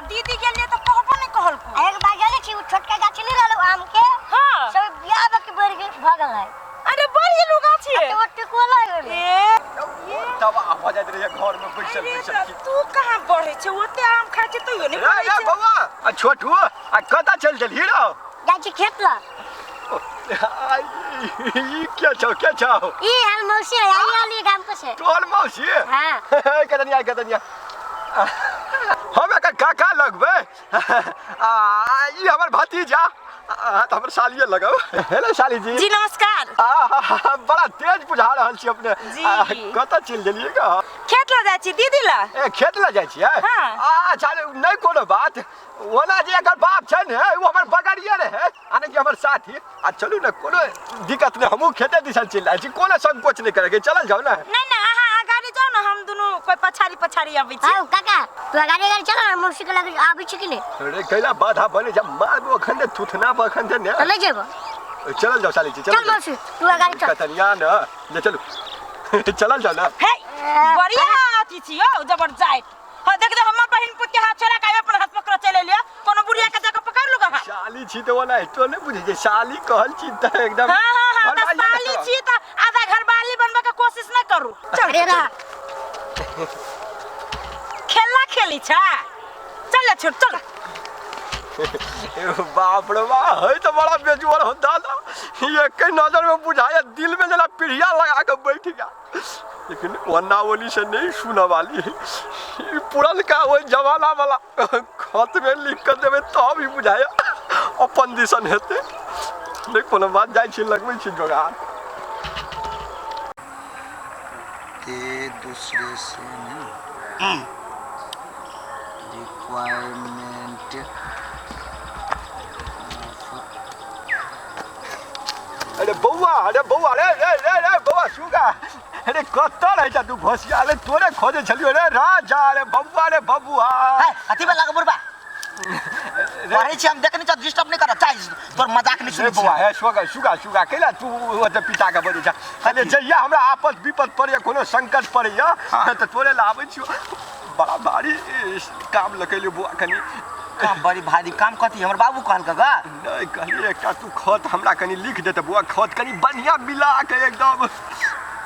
दीदी गेलिए त कहबो नहीं कहलको। एक बार जाने छी, उ छोटका गाछ नहीं रहलो आम के। हां। सब बियाह भ के बढ़ गेल, भ गेल है। अरे बढ़ गेल उ गाछ। तो वो टिकोला गेल। ए तब आ भऽ जाइत रहैया घर में बैसल अरे बैसल त की। तू कहाँ बढ़े छे? ओते आम खाइ छे तैयो नहीं रे बढ़े रे छे। बौआ आ छोटू आ कतऽ चलि गेलही रौ? जाइ छी खेत लग। आ, ई के छौ, के छौ? ई हमर मौसी है, आई वाली गाम के छै। तोहर मौसी? हाँ। कतनिया कतनिया, हम एकर काका लगबै आ ई हमर भतीजा, आ तऽ हमर सालिए लगब। हेलो साली जी। जी नमस्कार। आ, बड़ा तेज बुझा रहल छी अपने। जी। आ, कतऽ चलि गेलियै ग? खेत ल जाइ छी दीदी ला। ए, खेत लऽ जाइ छियै? हाँ। अच्छा, नहि कोनो बात। ओना जे एकर बाप छै ने, ओ हमर बगरिए रहै, यानी कि हमर साथी। आ चलू ने, कोनो दिक्कत नहि, हमहूँ खेते दिसन चलि जाइ छी, कोनो संकोच नहि करैके, चलल जाउ ने। नहीं नहीं, अहाँ अगाड़ी जाउ ने, हम दुनू कोई पछाड़ी पछाड़ी अबै छी। हाँ काका, तू अगाड़ी अगाड़ी चल ना, मौसी के लगे आबै छी कि नहीं? अरे कैला बाधा बने जा, मारबो अखन ने थुथना पर अखन ने। तो नहीं जेबो। चलल जाउ साली जी, चल चलल जाउ। मौसी, तू अगाड़ी चल। कतनिया न जे चलू, चलल जाउ ने। हे बढ़िया अथी छी यौ, जबर जाइत। हाँ देख दे, हमर बहिन पुत के हाथ छोड़ा के अपन हाथ पकड़ चले लिया, कोनो बुढ़िया के जाके पकड़ लूगा हाथ। साली छी तऽ ओना तो नहि बुझै छै, साली कहल छी तऽ एकदम। हाँ हाँ हाँ, तऽ घरवाली ने साली करब। छी तऽ आधा घरवाली बनबे के कोशिश नहीं करू। चल। अरे रा। खेलना खेली छा, चल ले छोड़ चल। ए बाप रे बा, है तो बड़ा बेजुआर हो दादा। ये के नजर में बुझाया दिल में जना पीढ़िया लगा के बैठ गया, लेकिन ओना ओली से नहीं सुनऽ वाली। ई पुरनका ओहि जमाना वाला खत में लिख के देबै तब ही बुझाया अपन दिसन हेतै। नहि कोनो बात, जाइ छी लगबै छी जोगाड़। के दूसरे से ना रिक्वायरमेंट। अरे बौआ, अरे बौआ, रे रे रे रे बौआ सुगा, अरे कतऽ रहै छ तू भोसिया? अरे तोरे खोजै छलियौ रे राजा। अरे बबुआ रे बबुआ। है अथी में लागो बुढ़बा, पढ़ै छी हम, देखनी छ, डिस्टर्ब नहीं कर चाहि, तोर मजाक नहीं रे सुनै बौआ छी। हे सुगा सुगा सुगा, कैला तू ओतऽ पिता के बजै छ? अरे जहिया हमरा आपद विपद पड़ैया, कोनो संकट पड़ैया तऽ तोरे लए आबै छियौ। बड़ा भारी काम लकेलियौ बौआ कनि। काम बड़ी भारी काम कथी? हमर बाबू कहलक गा? नहि, कहलियै एकटा तू खत हमरा कनि लिख दे तऽ बौआ, खत कनि बढ़िआँ मिला के एकदम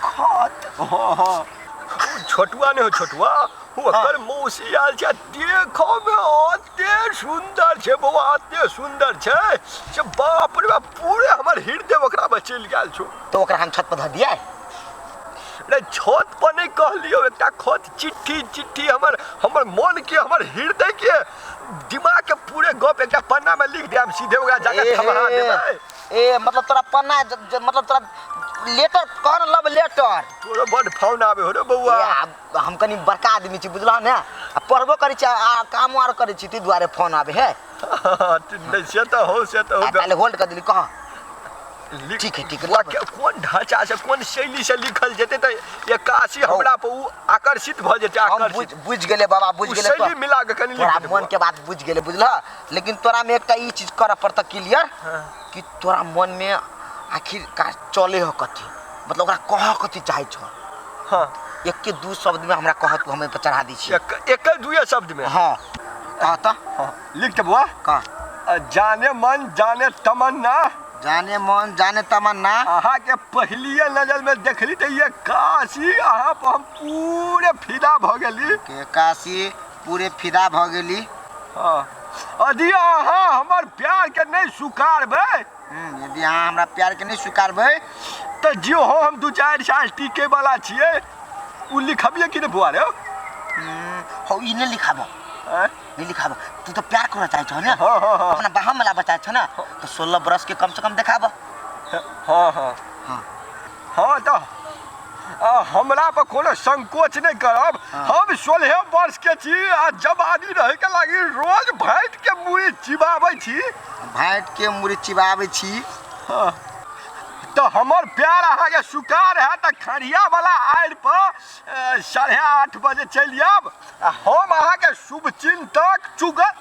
खत। हाँ हाँ, ओ छोटुआ नहि हो छोटुआ, ओकर मौसी आयल छै, देखऽ मे अते सुन्दर छै बौआ, अते सुन्दर छै से बाप रे बाप, पूरे हमर हृदय ओकरा मे चलि गेल छौ। तो ओकरा हम छत पर धऽ दियै? रे छत पर नहि कहलियौ, एकटा खत चिट्ठी, चिट्ठी हमर हमर मन के, हमर हृदय के, दिमाग के पूरे गप एकटा पन्ना मे लिख देब, सीधे ओकरा जाके थमहा देबै। ए मतलब तोरा पन्ना मतलब तोरा लेटर कह न, लव लेटर। तोरो बड फोन आबे हो रे बौआ। ए, हम कनि बड़का आदमी छी बुझलह ने, आ पढ़बो करै छी आ कामो आर करै छी, ताहि दुआरे फोन आबे है। नहि से तऽ हो, से तऽ हो। आ पहिले होल्ड कर देली, कह। लिख। ठीक है, ठीक है। बौआ, कोन ढांचा से कोन शैली से लिखल जेतै तऽ एकासी हमरा पर उ आकर्षित भऽ जेतै? हम आकर्षित। बुझ गेलै बाबा, बुझ उ गेलै। शैली मिला के कनि लिख तोरा दे मन बौआ। के बात बुझ गेलै बुझलह, लेकिन तोरा में एकटा ई चीज करऽ पड़तऽ क्लियर कि तोरा मन में आखिर का चले हो, कथी मतलब ओकरा कह कथी चाहै छौ। हाँ। एक के दू शब्द में हमरा कह तू, हम एहि पर चढ़ा दै छी। एक दुए शब्द में? हाँ, कह तऽ। हाँ, लिख दे बौआ। कह। जाने मन जाने तमन्ना। जाने मन जाने तमन्ना। अहाँ के पहलिए नजर में देखली तऽ ये काशी अहाँ पर हम पूरे फिदा भऽ गेली। के काशी पूरे फिदा भऽ गेली। हाँ, यदि अहाँ हमर प्यार के नहि स्वीकारबै, यदि अहाँ हमरा प्यार के नहीं स्वीकारबै, तऽ जे हो हम 2-4 साल टिके वाला छियै, उ लिखबियै कि नहि बौआ रे? हौ, ई नहीं लिखाबो। आँय? नहीं लिखाबो। तू तो प्यार करऽ चाहै छह ने? हाँ, हाँ, हाँ। अपना बाहर में लाबऽ चाहै छह ने, तो 16 बरस के कम से कम देखाबो। हाँ हाँ। हाँ। हाँ तऽ हमरा पर कोनो संकोच नहि करब। हम 16 वर्ष के छी आ जवानी रहे के लागी रोज भाँटि के मुड़ी चिबाबै छी। भाँटि के मुड़ी चिबाबै छी। हाँ। तऽ हमर प्यार अहाँके स्वीकार है तऽ खड़िया वाला आड़ि पर 8:30 बजे चलि आयब आ हम अहाँके शुभ चिन्तक चुगल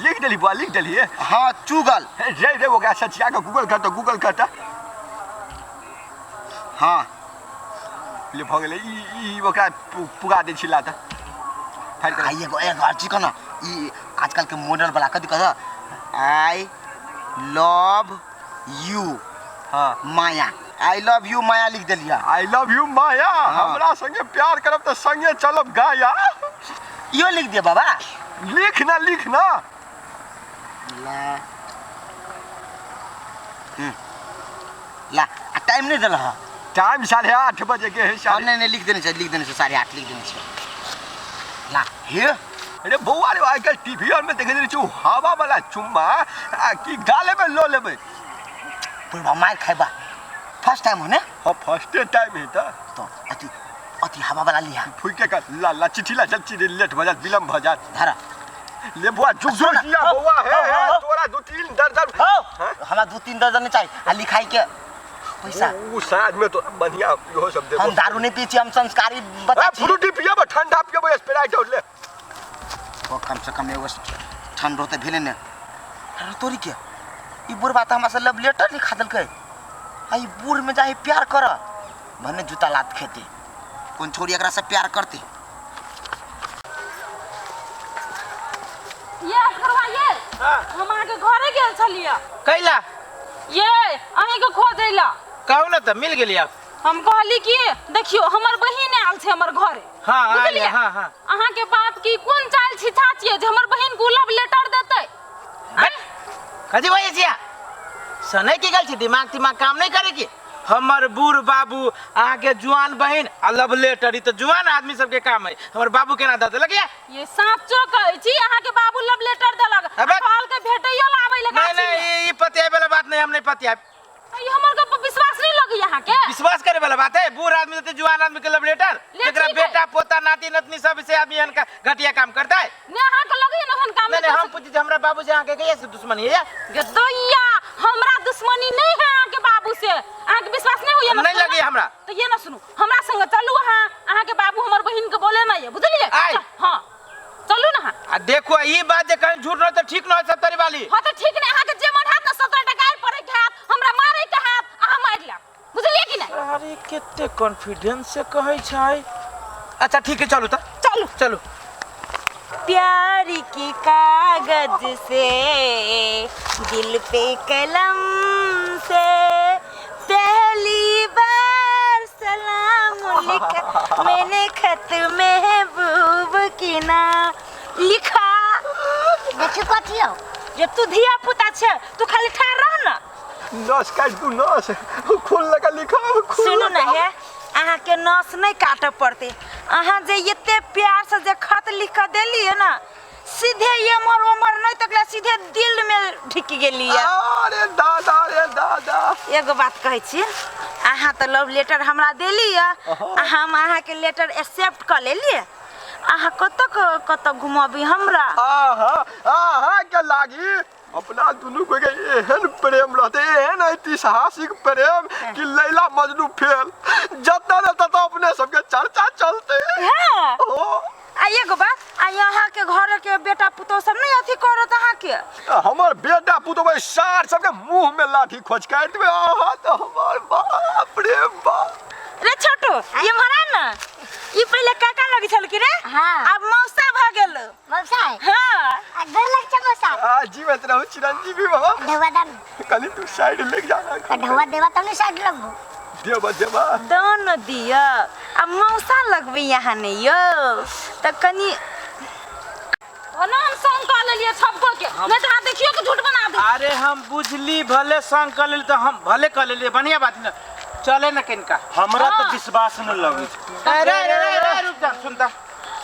लिख देली बौआ, लिख देलियै। हाँ, चुगल। रे रे, ओकरा सचिया के गूगल करता, गूगल करता। हाँ। ले भऽ गेलै, ई ई ओकरा पुगा दै छी लाता। फाड़ आ के। एगो एगो अर्जी कह न, ई आजकल के मॉडल वाला कथी कह, I love you. हाँ। माया, I love you माया लिख देलिया। I love you माया। हमरा संगे प्यार करब तऽ संगे चलब गाया। इहो लिख दिया बाबा। लिख ना, लिख ना। ला ला, आ टाइम नहीं देल ह। टाइम 8:30 बजे के है। हाँ, साढ़े नहीं नहीं, लिख देने छै, लिख देने छै, 8:30 लिख देने छै। ला हे। अरे बौआ रे, आइ काल्हि टीवी आर में देखे रहै छी हवा वाला चुम्मा, आ की गाले में लऽ लेबै। बुढ़बा मार खाइबा, फर्स्ट टाइम हो ने। हाँ, फर्स्टे टाइम है तऽ। तो अति अति हवा वाला लिहा। फुइके का ला ला चिट्ठी ला, चल चिट्ठी लेट भऽ जात, विलम्ब भऽ जात। धरा। ले बुआ, जुग सुन ना। दिया बौआ, हे हे, तोरा 2-3 दर्जन। हो। हाँ? हमरा 2-3 दर्जन नहीं चाहिए, आ लिखाई के पैसा। उ साँझ में तो बढ़िया इहो सब देबो। हम दारू नहीं पी छी, हम संस्कारी बच्चा छी। फ्रूटी पियब, ठंडा पियब, स्प्राइट और ले। ओ कम से कम एगो ठंड होते भेले ने। अरे तोरी के ई बुढ़बा तऽ हमरा से लव लेटर लिखा देलकै, आ ई बूढ़ में जाहि प्यार कर भने जूता लात खेते, कोन छोरी एकरा से प्यार करते। ये असगरवा ये, हम अहाँके घरे गेल छलियै। कैला? ये अहींके खोजै ला। कहू ने तऽ मिल गेली आप। हम कहली कि देखियो हमर बहिन आयल छै हमर घरे। हाँ, आयल है, बुझलियै? हाँ, हाँ। अहाँके बाप की कोन चाल छिछा छियै जे हमर बहिन के लव लेटर देतै? कथी बजै छियै? सनै की गेल छी, दिमाग तिमाग काम नहीं करे की? हमर बूढ़ बाबू अहाँके जुआन बहिन आ लव लेटर, ई तऽ जुआन आदमी सबके काम है, हमर बाबू केना दऽ देलक या? ये साँचो कहै छी, अहाँके बाबू लव लेटर देलक। अबे- कहल के भेटैयो ला आबै लए नहीं गाछी में। नहीं, ई पतियाए वाला बात नहीं, हम नहीं पतियाए। ई हमर गप पर विश्वास नहीं लगैया अहाँके? विश्वास करे वाला बात है, बूढ़ आदमी देते जुआन आदमी के लव लेटर, ले जेकरा ठीक है। बेटा पोता नाती नतनी सब से आदमी हनका घटिया काम करता है। ने अहाँके लगैया ने ओहन काम नहीं नहीं, कर हम पूछे हमरा बाबू से अहाँके कहिया से दुश्मनी है या? गदोइया, हमरा दुश्मनी नहीं है अहाँके बाबू से, अहाँके विश्वास नहीं होइया? नहीं लगैया हमरा। तो ये ना सुनू, हमरा संग चलू अहाँ, अहाँके बाबू हमर बहिन के बोले नहीं है, बुझलियै? आइ। हाँ चलू ना अहाँ। आ देखो ई बात जे कहीं झूठ न तो ठीक न हो सत्तरी वाली। हाँ तो ठीक नहीं, अहाँके जे मन हैत ना 17 टाका गारि पड़े के हैत, हमरा मारे के हैत, अहाँ मारि लेब, बुझलियै कि नहीं? अरे कते कॉन्फिडेंस से कहै छै। अच्छा ठीक है, चलू तऽ। चलू। चलू। प्यार की कागज से दिल पे कलम से पहली बार सलाम लिखा मैंने खत महबूब की नाम लिखा। देखियो कथी हो। जे तू धिया पुता छे, तू खाली ठार रह ना। नस काट दू, नस खून लगा लिखा, खून सुनू ना लगा। हे, अहाँ के नस नहीं काटऽ पड़ते, अहाँ जे एते प्यार से जे खत लिख के देलियै ना, सीधे एम्हर ओम्हर नहीं तकला, सीधे दिल में ढुकि गेलियै। अरे दादा रे दादा। एगो बात कहै छी, अहाँ तऽ लव लेटर हमरा देलियै, आ हम अहाँके लेटर एक्सेप्ट कऽ लेलियै, अहाँ कतऽ कतऽ घुमबी हमरा? आहा आहा के लागी अपना दुनू कोई के एहन प्रेम रहते, एहन ऐतिहासिक प्रेम कि लैला मजनू फेल, जतऽ न ततऽ अपने सबके चर्चा चलते। हाँ। ओ। आ एगो बात, आ यहाँ के घर के बेटा पुतोह सब नहीं अथी करत अहाँके? हमर बेटा पुतोह भाई सार सबके मुंह में लाठी खोचकाइत देबै। आहा तऽ हमर बाप रे बाप। रे छोटू, ये भरा ना, ई पहिले काका लगे छल कि रे? हाँ। आब मौसा भऽ गेल। मौसा है? हाँ। आ गोर लग छै मौसा। आ जीवत रहू चिरंजीवी बाबा। ढौआ दाम। कनी तू साइड ले जा ना। ढौआ देबा तब ने साइड लगबो। देबा देबा। दान दिअ, आ मौसा लगबै यहाँ ने यौ, तऽ कनी ओना हम संग कऽ लेलियै छबको के, नहीं तऽ अहाँ देखियौ के झूठ बना दे। अरे हम बुझली भले संग कऽ लेली तऽ हम भले कऽ लेलियै, बढ़िया बात न, चले न कनिका। हमरा हाँ। तऽ विश्वास न लगै छै। अरे अरे अरे रुक जा, सुनता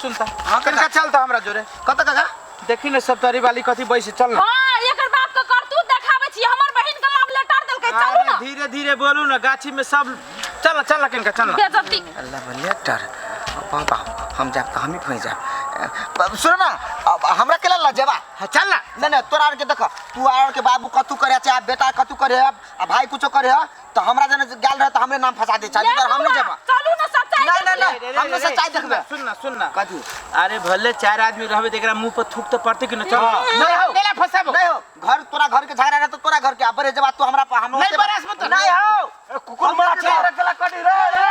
सुनता, हाँ, कनिका चलता हमरा जोरे। कतऽ काका? देखी ने सप्तरी वाली कथी बैसे, चल ना। हाँ, एकर बाप के करतूत देखाबै छी, हमर बहिन के लव लेटर देलकै, चलू अरे ना। धीरे धीरे बोलू ना, गाछी में सब चल ना, चल ना कनिका, चल ना। बेइज्जती। लव लेटर बाबा, हम जाब तऽ हमही फंसि जाब। सुन ना, अब हमरा केला लऽ जेबा? हाँ, चल ना। नहीं नहीं, तोरा आर के देख, तू आर के बाबू कथू करे छै, आ बेटा कथू करे है, आ भाई कुछो करे है, तो हमरा जने गेल रहे तो हमरे नाम फंसा दे छै, हम नहीं जेबा। चलू ना सच्चाई नहीं, नहीं, देखबै। नहीं, हम नहीं सच्चाई देखबै। सुन ना, सुन ना। कथी? अरे भले 4 आदमी रहबे त एकरा मुंह पर थूक त पड़ते कि न? चल। नहीं हो। नहीं फंसाबो। नहीं हो, घर तोरा घर के झगड़ा रहे तो तोरा घर के, आ बरे जेबा तू हमरा पर, हम नहीं बरस मत। नहीं हो। कुकुर मारा छै रखला कटी रे रे।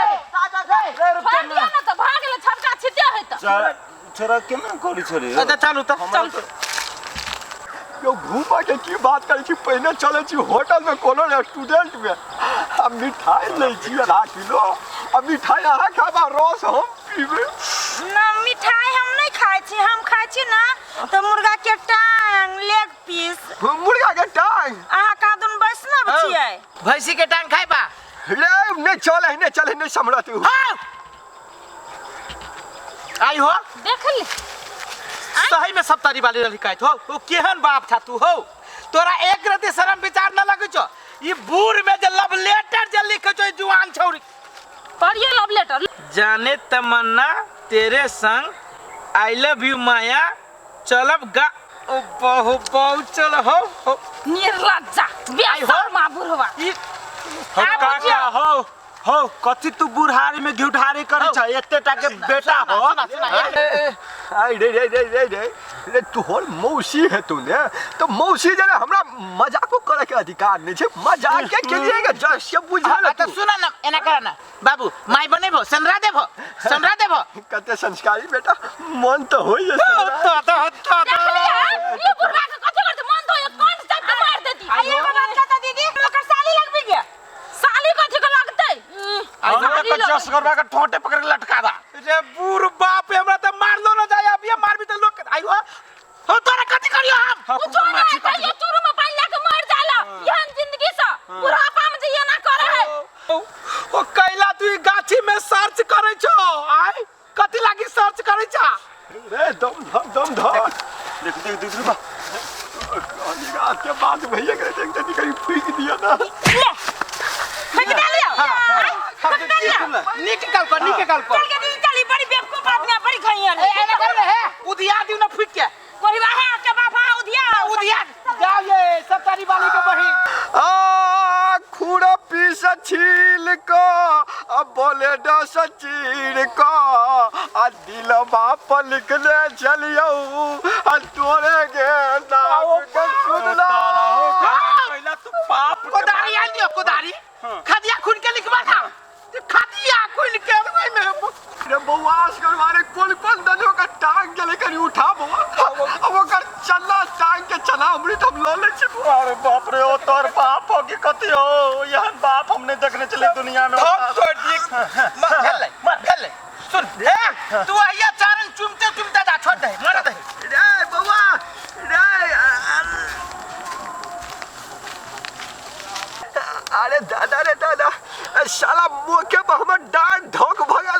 भाग लिअ ना तऽ भाग ले, छबका छिटे है तऽ। चल, छोरा केना करै छौ रे? अच्छा चलू तऽ चल। यो घूमा के की बात करै छी, पहिने चलै छी होटल में कोनो रेस्टोरेंट में आ मिठाई लै छी आधा किलो, आ मिठाई अहाँ खायब आ रस हम पीबै। ना मिठाई हम नहीं खाइ छी, हम खाइ छी ना तो मुर्गा के टांग लेग पीस। मुर्गा के टांग? अहाँ कादुन वैष्णव छियै। भैंसी के टांग खाइ बा? रे नहीं चल, नहीं चल, नहीं समरत। हाँ। आई हो देख ले सही में सब तारी वाली लिखाइत हो। ओ केहन बाप था तू हो, तोरा एक रति शरम विचार न लगै छौ? ई बूढ़ में जे लव लेटर जे लिखै छौ जुआन छौरी। पढ़िए लव लेटर। जाने तमन्ना तेरे संग I love you माया चलब गा ओ बहु बहु चल हो हो। निर्लज्जा बेशर्मा बुढ़वा। ई हो काका हो हो कथी तू बुढ़ारी में घिउठारी करै छ? एते टा के बेटा हो। आई रे रे रे रे रे रे तोहर मौसी है तू ने, तो मौसी जने हमरा मजाको करे के अधिकार नहीं छे। मजाक के के लिए के जस के बुझा ले अच्छा तू। सुन ना, एना कर ना बाबू, माई बनेबो सनरा देबो सनरा देबो। कते संस्कारी बेटा, मन तो होई है। तो तो तो देख लिया ये बुढ़वा के कथी करते मन तो एक कान चाप के मार देती। आइए बात कहता दीदी, ओकर साली लगबी गे। साली कथी के लगतै? हमरा के जस करबा के ठोंटे पकड़ के लटका दा। रे बूढ़ बाप हमरा त मारलो न जाय, अब ये मारबी त लोग आई हो हो तोरा कथी करियो हम? कुछो नहीं कहियो, चूरू में पानी लाके मर जाला एहन जिंदगी से बुढ़ापा में जे एना करे है। ओ कैला तू ई गाछी में सर्च करै छो? आय कथी लागी सर्च करै छा? रे दम धर दम धर। देख देख देख रे बा रात के बाद भैया के देख देख कहीं फूक दिया ना। ले फेंक डालियो। नीक काल कर, नीक काल कर। चल के दीदी चली, बड़ी बेवकूफ आदमी बड़ी खइया ए एना कर रे हे उधिया दिउ ना फूक के। कोई वाह के बाप हां उधिया उधिया जाओ ये सत्तारी वाली के बहिन। आ खुरा पीस छील को आ बोले डस चीर को आ दिलवा पर लिखले चलियो आ तोरे के नाम के सुनला। कैला तू पाप कोदारी आन दियो कोदारी। खदिया खून के लिखवा था, खदिया खून के ओइ में। रे बौआस करवारे कोन कोन दनो का टांग के लेकर उठा बौआ, अब ओकर चला टांग के चला अमृत हम ल ले छी। अरे बाप रे ओ तोर बाप हो कि कथी हो? यहन बाप हमने देखने चले दुनिया में। हम छोड़ दी मर खेल ले मर खेल ले। सुन ए तू आइया चारण चुमते चुमते जा, छोड़ दे मर दे। रे बौआ रे अरे दादा रे दादा, साला मोके पर हमर डांट ढोक भगा